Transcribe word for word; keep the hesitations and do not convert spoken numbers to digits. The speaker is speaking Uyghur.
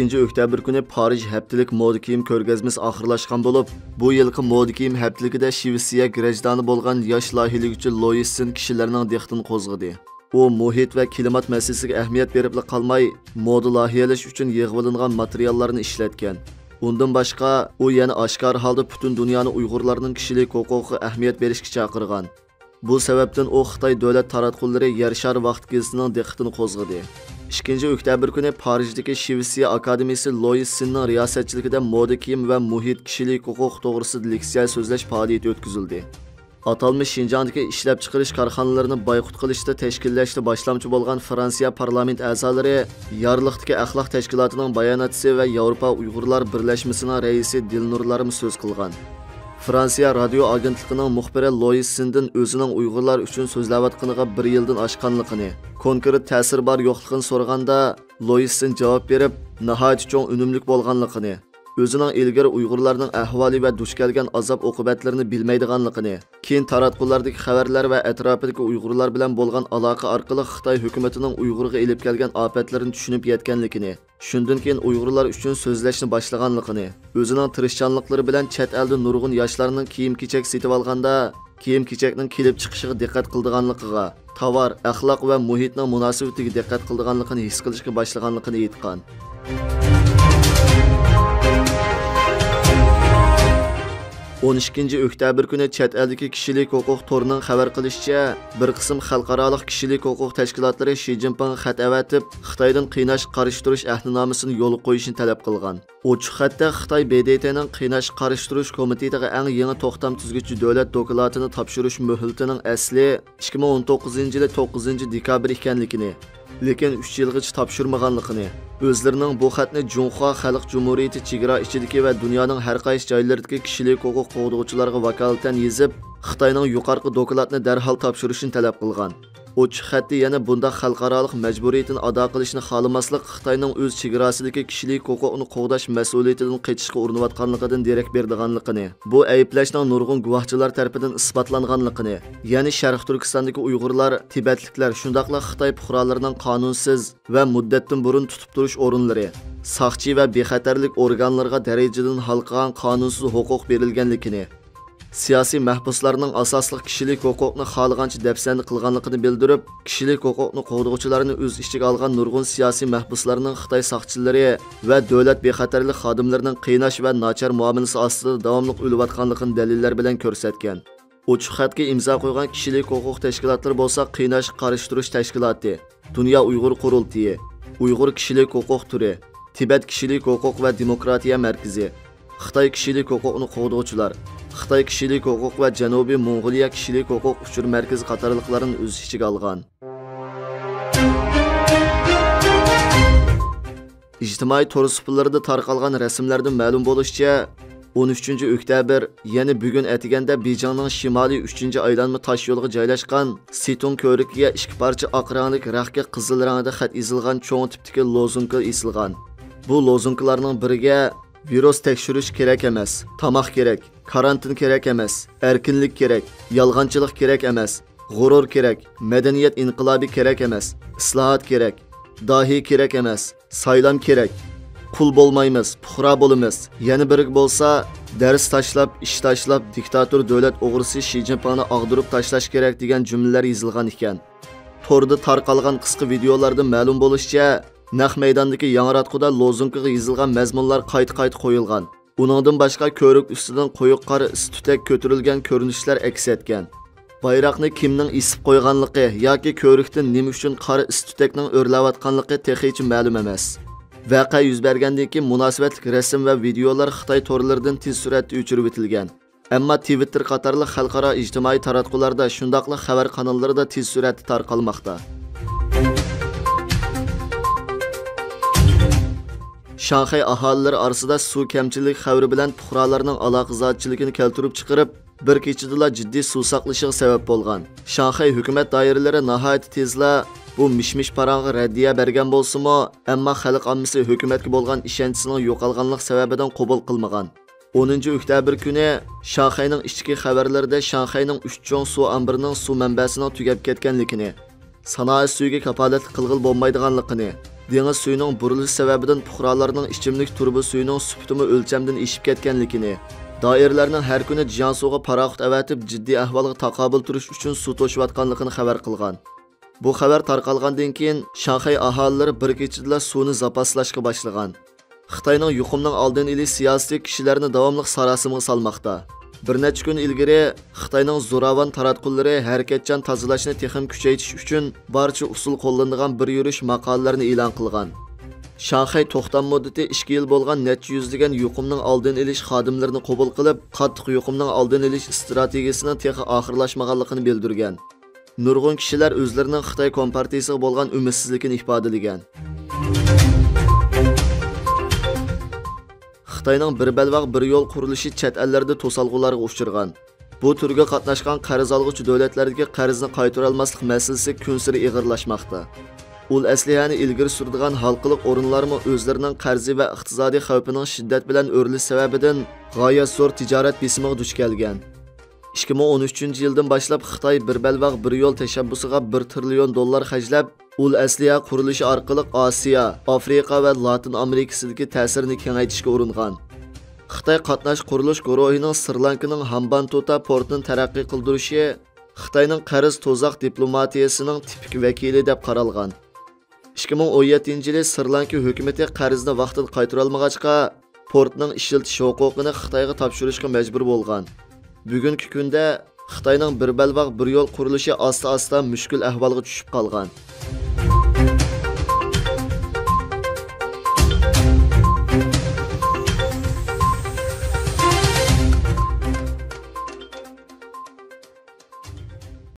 ئىككىنچى ئۆكتەبىر كۈنى پارىژ ھەپتىلىك مودا كىيىم كۆرگەزمىسى ئاخىرلاشقان بولۇپ، بۇ يىلقى مودا كىيىم ھەپتىلىكىدە شىۋېتسىيە گراژدانى بولغان ياش لايىھىلىگۈچى لويىس سىن كىشىلەرنىڭ دىققىتىنى قوزغىدى. ئۇ مۇھىت ۋە كىلىمات مەسىلىسىگە ئەھمىيەت بېرىپلا قالماي، مودا لايىھەلەش ئۈچۈن يىغىۋېلىنغان ماتېرىياللارنى ئىشلەتكەن. ئۇندىن باشقا، ئۇ يەنە ئاشكارا ھالدا پۈتۈن دۇنيانى ئۇيغۇرلارنىڭ كىشىلىك ھوقۇقىغا ئەھمىيەت بېرىشكە چاقىرغان. بۇ سەۋەبتىن ئۇ خىتاي دۆلەت تاراتقۇلىرى يەر شارى ۋاقىت گېزىتىنىڭ دىققىتىنى قوزغىدى. ئىككىنچى ئۆكتەبىر كۈنى پارىژدىكى شىۋېتسىيە ئاكادېمىيىسى لويىس سىننىڭ رىياسەتچىلىكىدە مودا كىيىم ۋە مۇھىت، كىشىلىك ھوقۇق توغرىسىدا لېكسىيە سۆزلەش پائالىيىتى ئۆتكۈزۈلدى. ئاتالمىش شىنجاڭدىكى ئىشلەپچىقىرىش كارخانىلىرىنى بايقۇت قىلىشتا تەشكىللەشتە باشلامچى بولغان فرانسىيە پارلامېنت ئەزالىرى يارلىقتىكى ئەخلاق تەشكىلاتىنىڭ باياناتچىسى ۋە ياۋروپا ئۇيغۇرلار بىرلەشمىسىنىڭ رەئىسى دىلنۇرلارمۇ سۆز قىلغان. فرانسىيە رادىيو ئاگېنتلىقىنىڭ مۇخبىرى لويىس سىندىن ئۆزىنىڭ ئۇيغۇرلار ئۈچۈن سۆزلەۋاتقىنىغا بىر يىلدىن ئاشقانلىقىنى، كونكرېت تەسىرى بار يوقلۇقىنى سورىغاندا، لويىس سىن جاۋاب بېرىپ، ناھايىتى چوڭ ئۈنۈملۈك بولغانلىقىنى، ئۆزىنىڭ ئىلگىرى ئۇيغۇرلارنىڭ ئەھۋالى ۋە دۇچ كەلگەن ئازاب-ئوقۇبەتلىرىنى بىلمەيدىغانلىقىنى، كېيىن تاراتقۇلاردىكى خەۋەرلەر ۋە ئەتراپىدىكى ئۇيغۇرلار بىلەن بولغان ئالاقە ئارقىلىق خىتاي ھۆكۈمىتىنىڭ ئۇيغۇرغا ئېلىپ كەلگەن ئاپەتلىرىنى چۈشىنىپ يەتكەنلىكىنى، شۇندىن كېيىن ئۇيغۇرلار ئۈچۈن سۆزلەشنى باشلىغانلىقىنى، ئۆزىنىڭ تىرىشچانلىقلىرى بىلەن چەت ئەلدە نۇرغۇن ياشلارنىڭ كىيىم-كېچەك سېتىۋالغاندا، كىيىم-كېچەكنىڭ كېلىپ چىقىشىغا دىققەت قىلىدىغانلىقىغا، تاۋار، ئەخلاق ۋە مۇھىتنىڭ مۇناسىۋىتىگە دىققەت قىلىدىغانلىقىنى ھېس قىلىشقا باشلىغانلىقىنى ئېيتقان. ئون ئىككىنچى ئۆكتەبىر كۈنى چەت ئەلدىكى كىشىلىك ھوقۇق تورىنىڭ خەۋەر قىلىشىچە، بىر قىسىم خەلقئارالىق كىشىلىك ھوقۇق تەشكىلاتلىرى شى جىنپىڭغا خەت ئەۋەتىپ، خىتايدىن قىيناشقا قارشى تۇرۇش ئەھدىنامىسىنى يولغا قويۇشنى تەلەپ قىلغان. ئوچۇق خەتتە خىتاي ب د ت نىڭ قىيناشقا قارشى تۇرۇش كومىتېتىغا ئەڭ يېڭى توختام تۈزگۈچى دۆلەت دوكلاتىنى تاپشۇرۇش مۆھلىتىنىڭ ئەسلى ئىككى مىڭ ئون توققۇزىنچى يىلى توققۇزىنچى دېكابىر ئىكەنلىكىنى، لېكىن ئۈچ يىلغىچە تاپشۇرمىغانلىقىنى، ئۆزلىرىنىڭ بۇ خەتنى جۇڭخۇا خەلق جۇمھۇرىيىتى چېگرا ئىچىدىكى ۋە دۇنيانىڭ ھەر قايسى جايلىرىدىكى كىشىلىك ھوقۇق قوغدىغۇچىلارغا ۋاكالىتەن يېزىپ، خىتاينىڭ يۇقىرىقى دوكلاتنى دەرھال تاپشۇرۇشىنى تەلەپ قىلغان. ئوچۇق خەتتە يەنە بۇنداق خەلقئارالىق مەجبۇرىيىتىنى ئادا قىلىشنى خالىماسلىق خىتاينىڭ ئۆز چېگراسىدىكى كىشىلىك ھوقۇقنى قوغداش مەسئۇلىيىتىدىن قېچىشقا ئۇرۇنۇۋاتقانلىقىدىن دېرەك بېرىدىغانلىقىنى، بۇ ئەيىبلەشنىڭ نۇرغۇن گۇۋاھچىلار تەرىپىدىن ئىسپاتلانغانلىقىنى، يەنى شەرقىي تۈركىستاندىكى ئۇيغۇرلار، تىبەتلىكلەر، شۇنداقلا خىتاي پۇقرالىرىنىڭ قانۇنسىز ۋە مۇددەتتىن بۇرۇن تۇتۇپ تۇرۇش ئورۇنلىرى، ساقچى ۋە بىخەتەرلىك ئورگانلىرىغا دەرىجىدىن ھالقىغان قانۇنسىز ھوقۇق بېرىلگەنلىكىنى، سىياسىي مەھبۇسلارنىڭ ئاساسلىق كىشىلىك ھوقۇقنى خالىغانچە دەپسەندە قىلغانلىقىنى بىلدۈرۈپ، كىشىلىك ھوقۇقنى قوغدىغۇچىلارنى ئۆز ئىچىگە ئالغان نۇرغۇن سىياسىي مەھبۇسلارنىڭ خىتاي ساقچىلىرى ۋە دۆلەت بىخەتەرلىك خادىملىرىنىڭ قىيناش ۋە ناچار مۇئامىلىسى ئاستىدا داۋاملىق ئۆلۈۋاتقانلىقىنى دەلىللەر بىلەن كۆرسەتكەن. ئوچۇق خەتكە ئىمزا قويغان كىشىلىك ھوقۇق تەشكىلاتلىرى بولسا قىيناشقا قارشى تۇرۇش تەشكىلاتى، دۇنيا ئۇيغۇر قۇرۇلتىيى، ئۇيغۇر كىشىلىك ھوقۇق تۈرى، تىبەت كىشىلىك ھوقۇق ۋە دېموكراتىيە مەركىزى، خىتاي كىشىلىك ھوقۇقنى قوغدىغۇچىلار، خىتاي كىشىلىك ھوقۇق ۋە جەنۇبىي موڭغۇلىيە كىشىلىك ھوقۇق ئۇچۇر مەركىزى قاتارلىقلارنى ئۆز ئىچىگە ئالغان. ئىجتىمائىي تور سۇپىلىرىدا تارقالغان رەسىملەردىن مەلۇم بولۇشىچە، ئون ئۈچىنچى ئۆكتەبىر، يەنى بۈگۈن ئەتىگەندە بېيجىڭنىڭ شىمالىي ئۈچىنچى ئايلانما تاش يولىغا جايلاشقان سىتۇڭ كۆۋرۈكىگە ئىككى پارچە ئاق رەڭلىك رەختكە قىزىل رەڭدە خەت يېزىلغان چوڭ تىپتىكى لوزۇنكا ئېسىلغان. بۇ لوزۇنكىلارنىڭ بىرىگە، ۋىرۇس تەكشۈرۈش كېرەك ئەمەس، تاماق كېرەك، كارانتىن كېرەك ئەمەس، ئەركىنلىك كېرەك، يالغانچىلىق كېرەك ئەمەس، غۇرۇر كېرەك، مەدەنىيەت ئىنقىلابى كېرەك ئەمەس، ئىسلاھات كېرەك، داھىي كېرەك ئەمەس، سايلام كېرەك، قۇل بولمايمىز، پۇقرا بولىمىز، يەنە بىرىگە بولسا، دەرس تاشلاپ، ئىش تاشلاپ، دىكتاتور دۆلەت ئوغرىسى شى جىنپىڭنى ئاغدۇرۇپ تاشلاش كېرەك دېگەن جۈملىلەر يېزىلغان ئىكەن. توردا تارقالغان قىسقا ۋىدېئولاردىن مەلۇم بولۇشىچە، نەق مەيداندىكى ياڭراتقۇدا لوزۇنكىغا يېزىلغان مەزمۇنلار قايتا-قايتا قويۇلغان. ئۇنىڭدىن باشقا، كۆۋرۈك ئۈستىدىن قويۇق قارا ئىس تۈتەك كۆتۈرۈلگەن كۆرۈنۈشلەر ئەكس ئەتكەن. بايراقنى كىمنىڭ ئېسىپ قويغانلىقى ياكى كۆۋرۈكتىن نېمە ئۈچۈن قارا ئىس تۈتەكنىڭ ئۆرلەۋاتقانلىقى تېخىچە مەلۇم ئەمەس. ۋەقە يۈز بەرگەندىن كېيىن مۇناسىۋەتلىك رەسىم ۋە ۋىدېئولار خىتاي تورلىرىدىن تېز سۈرئەتتە ئۆچۈرۈۋېتىلگەن. ئەمما تىۋىتتېر قاتارلىق خەلقئارا ئىجتىمائىي تاراتقۇلاردا، شۇنداقلا خەۋەر قاناللىرىدا تېز سۈرئەتتە تارقالماقتا. شاڭخەي ئاھالىلىرى ئارىسىدا سۇ كەمچىللىكى خەۋىرى بىلەن پۇقرالارنىڭ ئالاقىزادىچىلىكىنى كەلتۈرۈپ چىقىرىپ، بىر كېچىدىلا جىددىي سۇ ساقلىشىغا سەۋەب بولغان. شاڭخەي ھۆكۈمەت دائىرىلىرى ناھايىتى تېزلا بۇ مىش-مىش پاراڭغا رەددىيە بەرگەن بولسىمۇ، ئەمما خەلق ئاممىسى ھۆكۈمەتكە بولغان ئىشەنچىسىنىڭ يوقالغانلىقى سەۋەبىدىن قوبۇل قىلمىغان. ئونىنچى ئۆكتەبىر كۈنى شاڭخەينىڭ ئىچكى خەۋەرلىرىدە شاڭخەينىڭ ئۈچ چوڭ سۇ ئامبىرىنىڭ سۇ مەنبەسىنىڭ تۈگەپ كەتكەنلىكىنى، سانائەت سۈيىگە كاپالەتلىك قىلغىلى بولمايدىغانلىقىنى، دېڭىز سۈيىنىڭ بۇرۇلۇشى سەۋەبىدىن پۇقرالارنىڭ ئىچىملىك تۇرۇبا سۈيىنىڭ سۈپىتىمۇ ئۆلچەمدىن ئېشىپ كەتكەنلىكىنى، دائىرىلەرنىڭ ھەر كۈنى جياڭسۇغا پاراخوت ئەۋەتىپ، جىددىي ئەھۋالغا تاقابىل تۇرۇش ئۈچۈن سۇ توشۇۋاتقانلىقىنى خەۋەر قىلغان. بۇ خەۋەر تارقالغاندىن كېيىن، شاڭخەي ئاھالىلىرى بىر كېچىدىلا سۇنى زاپاسلاشقا باشلىغان. خىتاينىڭ يۇقۇمنىڭ ئالدىنى ئېلىش سىياسىتى كىشىلەرنى داۋاملىق ساراسىمىغا سالماقتا. بىر نەچچە كۈن ئىلگىرى خىتاينىڭ زوراۋان تاراتقۇلىرى ھەرىكەتچان تازىلاشنى تېخىمۇ كۈچەيتىش ئۈچۈن بارچە ئۇسۇل قوللىنىدىغان بىر يۈرۈش ماقالىلەرنى ئېلان قىلغان. شاڭخەي توختام مۇددىتى ئىككى يىل بولغان نەچچە يۈزلىگەن يۇقۇمنىڭ ئالدىنى ئېلىش خادىملىرىنى قوبۇل قىلىپ، قاتتىق يۇقۇمنىڭ ئالدىنى ئېلىش ئىستراتېگىيىسىنىڭ تېخى ئاخىرلاشمىغانلىقىنى بىلدۈرگەن. نۇرغۇن كىشىلەر ئۆزلىرىنىڭ خىتاي كومپارتىيىسىغا بولغان ئۈمىدسىزلىكىنى ئىپادىلىگەن. خىتاينىڭ بىر بەلباغ، بىر يول قۇرۇلۇشى چەت ئەللەردە توسالغۇلارغا ئۇچرىغان. بۇ تۈرگە قاتناشقان قەرز ئالغۇچى دۆلەتلەردىكى قەرزنى قايتۇرالماسلىق مەسىلىسى كۈنسېرى ئېغىرلاشماقتا. ئۇل ئەسلىھەنى ئىلگىرى سۈرىدىغان ھالقىلىق ئورۇنلارمۇ ئۆزلىرىنىڭ قەرزى ۋە ئىقتىسادىي خەۋپىنىڭ شىددەت بىلەن ئۆرلىشى سەۋەبىدىن غايەت زور تىجارەت بېسىمىغا دۇچ كەلگەن. ئىككى مىڭ ئون ئۈچىنچى يىلدىن باشلاپ خىتاي بىر بەلباغ، بىر يول تەشەببۇسىغا بىر تىرىليون دوللار خەجلەپ، ئۇل ئەسلىھە قۇرۇلۇشى ئارقىلىق ئاسىيا، ئافرىقا ۋە لاتىن ئامېرىكىسىدىكى تەسىرىنى كېڭەيتىشكە ئۇرۇنغان. خىتاي قاتناش قۇرۇلۇش گۇرۇھىنىڭ سرى لانكىنىڭ ھامبانتوتا پورتىنى تەرەققىي قىلدۇرۇشى خىتاينىڭ قەرز تۇزاق دىپلوماتىيىسىنىڭ تىپىك ۋەكىلى دەپ قارالغان. ئىككى مىڭ ئون يەتتىنچى يىلى سرى لانكا ھۆكۈمىتى قەرزنى ۋاقتىدا قايتۇرالمىغاچقا، پورتنىڭ ئىشلىتىش ھوقۇقىنى خىتايغا تاپشۇرۇشقا مەجبۇر بولغان. بۈگۈنكى كۈندە خىتاينىڭ بىر بەلباغ، بىر يول قۇرۇلۇشى ئاستا-ئاستا مۈشكۈل ئەھۋالغا چۈشۈپ قالغان.